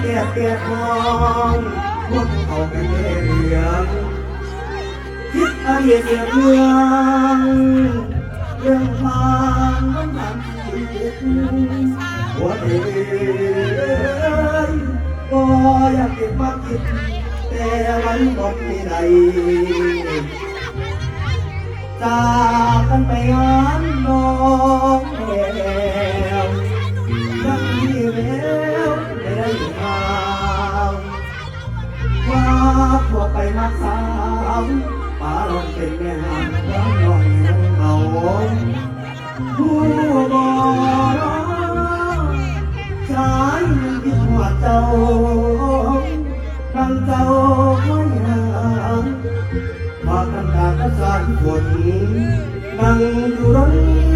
ແດດແປດຫ້ອງ ພວກເຂົາກັນແຕ່ເລື່ອງ ຄິດອະດີດເສຍເລື່ອງ ເລື່ອງຄວາມມັນຜ່ານຊີວິດ ຫົວໃຈເອີຍ ກໍຢາກເກັບມາຄິດ ແຕ່ມັນບໍ່ມີໃດ ຈາກກັນໄປງານນ້ອງແກ້ວ ຍັງມີແວວໄດ້ຍິນຂ່າວ ວ່າພວກໄປມັກສາວ ປາລອງເປັນແມ່ຫ້າງຄວາມນ້ອງເຮົາ ຮູ້ບໍ່ ຊາຍໜຶ່ງທີ່ຫົວເຈົ້າ ດັ່ງເຈົ້າຄອຍຫາ ວ່າກັນຕາກະສານຝົນ ນັ່ງຢູ່ດົນ